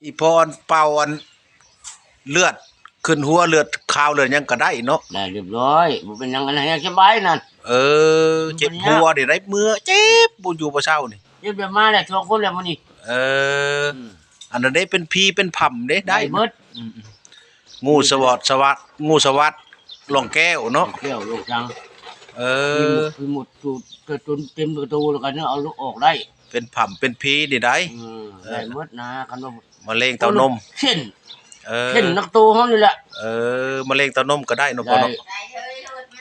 ອີ່ພໍ່ເປົ່າອັນເລືອດຂຶ້ນຫົວ ເລືອດຂາວເລືອດຫຍັງກໍໄດ້ເນາະ. ໄດ້ຮຽບຮ້ອຍ ບໍ່ເປັນຫຍັງ ອັນນັ້ນແຮງສະບາຍນັ້ນ. ເອີ ເຈັບຫົວນີ້ໄດ້ເມື່ອ ເຈັບບໍ່ຢູ່ບໍ່ເຊົານີ້. ເຈັບແລ້ວມາແລ້ວ ສອງຄົນແລ້ວມື້ນີ້. ເອີ ອັນນັ້ນເດ້ ເປັນຜີເປັນພຳເດ້ ໄດ້ ໄດ້ເບິດ. ອືມໆ ງູສະຫວັດ ສະຫວັດ ງູສະຫວັດ ລ່ອງແກ້ວເນາະ ລ່ອງແກ້ວລ່ອງສັງ. ເອີ ມີໝົດ ມີໝົດ ຈນເຕັມໂຕແລ້ວກໍເອົາອອກໄດ້ ເປັນພຳເປັນຜີນີ້ໄດ້. ເອີ ໄດ້ໝົດນະ ຄັນວ່າ ມະເຮັງເຕົ້ານົມ ເສັ້ນ ເອີ ເສັ້ນນັກໂຕເຮົານີ້ແຫຼະ. ເອີ ມະເຮັງເຕົ້ານົມກໍໄດ້ເນາະພໍ່ເນາະ.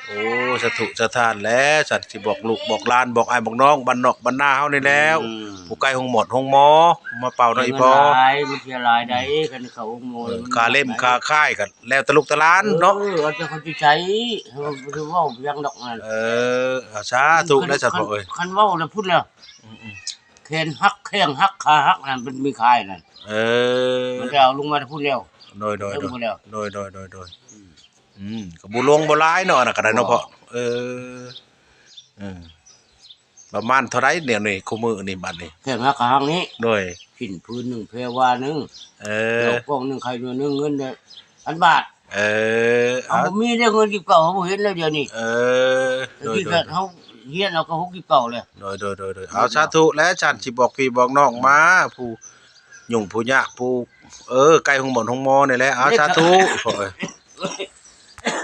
ໂອ້ ສາທຸສາທານແຫຼະ ສັນຊິບອກລູກບອກຫຼານ ບອກອ້າຍບອກນ້ອງ ບ້ານນອກບ້ານນາເຮົານີ້ແຫຼະ. ອືມ ຜູ້ໃກ້ໂຮງໝໍໂຮງໝໍ ມາເປົ່າເນາະອີ່ພໍ່. ມັນເສຍຫຼາຍໄດ໋ ຄັນເຂົ້າໂຮງໝໍ ເອີ ຄ່າເຫຼັ້ມຄ່າຄ້າຍກໍແລ້ວແຕ່ລູກແຕ່ຫຼານເນາະ. ເອີ ເອົາແຕ່ເຂົາຊິໃຊ້ ເຮົາບໍ່ໄດ້ເວົ້າຫຍັງດອກນັ້ນ. ເອີ ເອົາ ສາທຸແຫຼະ ສາທຸເອີຍ. ຄັນເວົ້າແລ້ວພຸ້ນແລ້ວ ອືມໆ ແຂນຫັກ ແຂ້ງຫັກ ຂາຫັກນັ້ນ ເພິ່ນມີຂາຍນັ້ນ. ເອີ ມັນໄດ້ເອົາລົງມາແຕ່ພຸ້ນແລ້ວ. ໂດຍໆ ເອົາລົງມາແລ້ວ. ໂດຍໆ ອືມ ອືມ ກໍບໍ່ຫຼວງບໍ່ຫຼາຍເນາະ ອັນນັ້ນກໍໄດ້ເນາະພໍ່. ເອີ ເອີ ປະມານເທົ່າໃດແນວນີ້ ຄູ່ມື້ນີ້ ບັດນີ້ ແຂ້ງຫັກຂາຫັກນີ້? ໂດຍ ສິ້ນຜືນໜຶ່ງ ແພວາໜຶ່ງ. ເອີ ແລ້ວກ້ອງໜຶ່ງ ໄຂ່ໜ່ວຍໜຶ່ງ ເງິນເດ້ ພັນບາດ. ເອີ ເອົາ ເອົາ ບໍ່ມີເດ້ ເງິນກີບເກົ່າ ເຮົາບໍ່ເຫັນແລ້ວດຽວນີ້. ເອີ ໂດຍໆ ເຮົາຮຽນເອົາກໍຫົກສິບເກົ້າແລ້ວ. ໂດຍໆໆ ເອົາ ສາທຸແຫຼະ ສັນຊິບອກພີ່ບອກນ້ອງມາ ຜູ້ຫຍຸ້ງຜູ້ຍາກ ຜູ້ ເອີ ໃກ້ໂຮງໝໍໂຮງໝໍນີ້ແຫຼະ. ເອົາ ສາທຸພໍ່ເອີຍ.